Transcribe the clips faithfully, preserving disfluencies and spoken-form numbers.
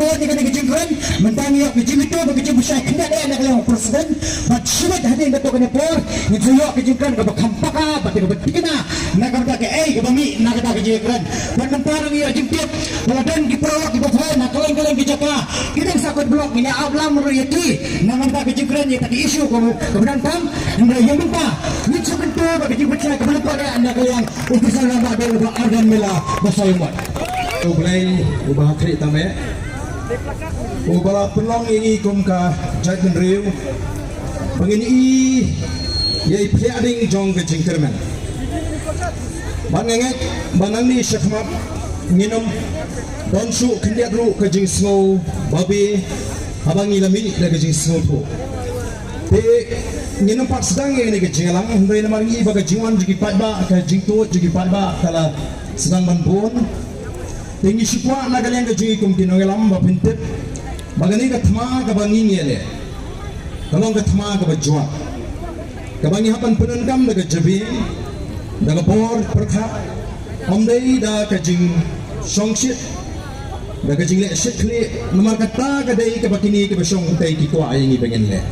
Ïa kane ka jingkren, mynta ngi ïoh ka jingmyntoi bad ka jingpynshai khyndiat eh na ka liang u president, bad shibit hadien katto katne por ngin sa ïoh ka jingkren kaba kham paka bad kaba thikna na ka bynta kaei kaba mih na kata ka jingkren. Bad mynta ruh ngi ïoh jingtip ba la don ki paralok kiba phai na kylleng kylleng ki jaka, ki dang sa kot block, ngin ïa ap lang ruh ïa ki na ka bynta ka jingkren ïa kata ka issue kaba, kaba donkam. Hynrei ïa mynta ngin sa kyntu bad ka jingpynshai kaba lyngkot eh na ka liang u Officer Rangbah Dong Bah Ardent Miller Basaiawmoit. U Blei uba ha khlieh tam eh, uba la pynlong ïa ngi kum ka jaitbynriew ba ngin ïohi ïa i phliah ding jong ka jingkyrmen. Bad nga ngeit ba nangne shakhmat ngin ym don shuh khyndiat ruh ka jingsngew babe haba ngi la mih da ka jingsngewthuh. Te ngin ym pat sdang ïa kane ka jingïalang, hynrei namar ngi i ba ka jingwan jong ki paidbah, ka jingtuid jong ki paidbah ka la sdang ban bun. Te ngi shu kwah na ka liang ka jong ngi kum ki nongïalam ba phin tip ba kane ka thma kaba ngi ngi ïaleh ka long ka thma kaba jwat, kaba ngi hap ban pyndonkam da ka jabieng, da ka bor pyrkhat, ym dei da ka jingshongshit, da ka jingleh shit khlieh. Namar kata ka dei kaba kine kiba shong tei ki kwah ïa ngi ba ngin leh.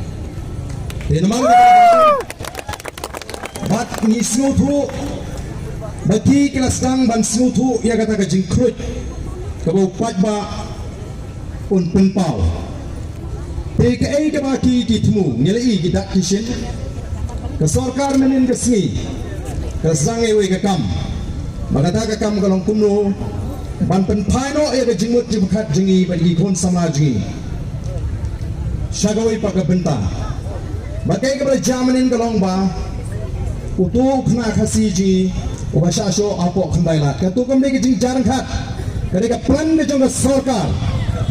Te namar kata, bad ngi sngewthuh ba ki ki la sdang ban sngewthuh ïa kata ka jingkhluit kaba u paidbah un pynpaw. Te kaei kaba ki, ki thmu, ngi la i ki dak ki shin. Ka sorkar mynhynnin ka sngi ka sdang iwei ka kam, ba kata ka kam ka long kumno ban pynphai noh ïa ka jingmut jingpyrkhat jong ngi bad ki khun samla jong ngi sha kawei pat ka bynta. Bad kaei kaba la jia mynhynnin ka long ba uto u khynnah Khasi jong ngi uba shah shoh hapoh Khyndailad, kato kam dei ka jingjar ryngkat, ka dei ka plan ka jong ka sorkar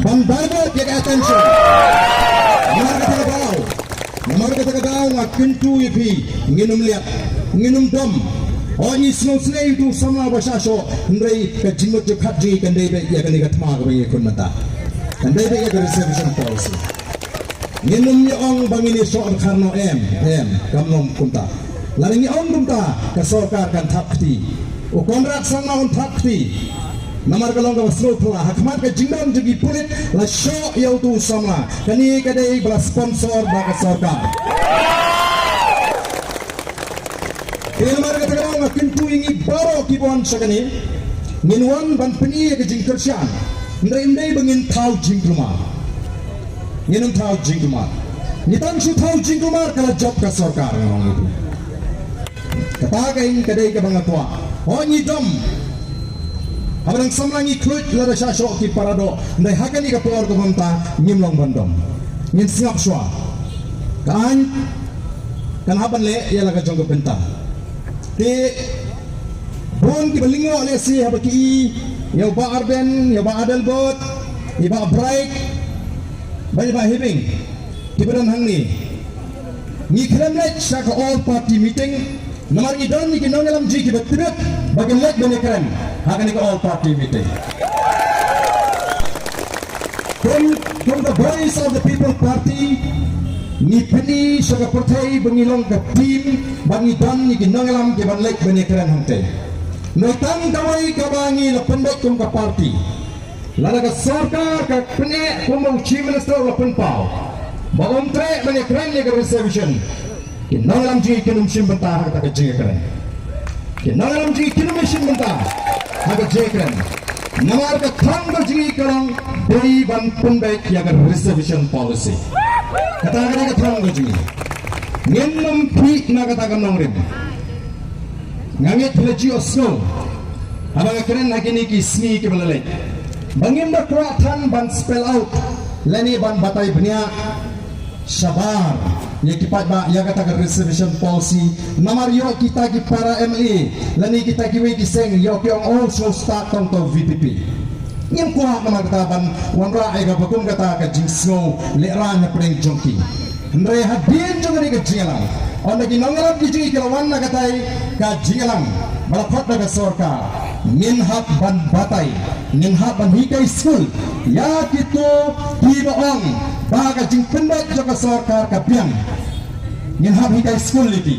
ban divert ïa ka attention. Namar kata ka daw, namar kata ka daw nga kyntu ïa phi, ngin ym liat, ngin ym dom. Hooid, ngi sngewsynei ïa uto u samla uba shah shoh, hynrei ka jingmut jingpyrkhat jong ngi kan dei beit ïa kane ka thma kaba ngi ïakhun mynta, kan dei beit ïa ka reservation policy. Ngin ym ïa ong ba ngin ïa shoh dkhar noh, em, em, kam long kumta. Lada ngi ong kumta, ka sorkar kan thap kti, u Conrad Sangma un thap kti. Namar ka long kaba sngewphylla, ha khmat ka jingdon jong ki pulit la shoh ïa uto u samla. Kane ka dei ba la sponsor da ka sorkar. Te namar kata ka daw nga kyntu ïa ngi baroh kiba wan sha kane, ngin wan ban pyni ïa ka jingkyrshan, hynrei ym dei ba ngin thaw jingkulmar. Ngin ym thaw jingkulmar. Ngi tang shu thaw jingkulmar ka la jop ka sorkar, nga ong ïa phi. Kata ka ïing ka dei kaba nga kwah. Hooid, ngi dom haba dang samla ngi khluit lada shah shoh ki para doh, hynrei ha kane ka por kaba mynta ngim long ban dom. Ngin sngap shuwa. Ka aiñ kan hap ban leh ïa la ka jong ka bynta. Te bun kiba lyngngoh lehse haba ki i ïa u Bah Ardent, ïa u Bah Adelbert, ïa u Bah Bright bad ïa u Bah Hibing kiba don hangne. Ngi khlem leit sha ka all party meeting namar ngi don ïa ki nongïalam jong ngi kiba tbit ba kin leit ban ïakren ha kane ka all party meeting. Kum, kum ka Voice of the People Party, ngi pyni sha ka pyrthei ba ngi long ka team, ba ngi don ïa ki nongïalam kiban leit ban ïakren hangtei. Hynrei tang kawei kaba ngi la pynbeit kum ka party. Lada ka sorkar ka pyneh kumba u Chief Minister u la pynpaw ba ym treh ban ïakren ïa ka reservation, ki nongïalam jong ngi kin ym shim bynta ha kata ka jingïakren. Ki nongïalam jong ngi kin ym shim bynta ha ka jingïakren. Namar ka thong ka jong ngi ka long dei ban pynbeit ïa ka reservation policy. Kata ka dei ka thong ka jong ngi. Ngin ym khih na kata ka nongrim. Nga ngeit phi la ju ïohsngew haba nga kren ha kine ki sngi kiba la leit ba ngim da kwah than ban spell out lane ban batai bniah shabar ïa ki paidbah ïa kata ka reservation policy. Namar ïoh kita ki para M L A lane kita kiwei ki seng ïoh ki ong, oh, sngewstad tang to V P P. Ngim kwah namar kata ban wanrah ïa kaba kum kata ka jingsngew lehraiñ hapdeng jong ki. Hynrei hadien jong kane ka jingïalang, ynda ki nongïalam ki jong ngi ki la wan na katai ka jingïalang ba la khot da ka sorkar, ngin hap ban batai, ngin hap ban hikai skul ïa kito kiba ong ba ka jingpynbeit jong ka sorkar ka biang. Ngin hap hikai skul ïa ki.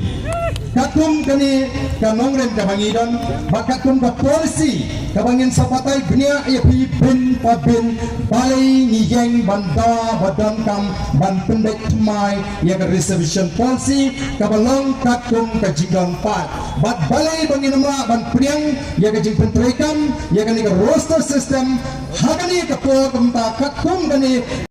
Katkum kane ka nongrim kaba ngi don, bad katkum ka policy kaba ngin sa batai bniah ïa phi bin pa bin, balei ngi ïeng ban dawa ba donkam ban pynbeit thymmai ïa ka reservation policy kaba long katkum ka jingdon paid, bad balei ba ngin ym lah ban pdiang ïa ka jingpyntreikam ïa kane ka roster system ha kane ka por, kumta katkum kane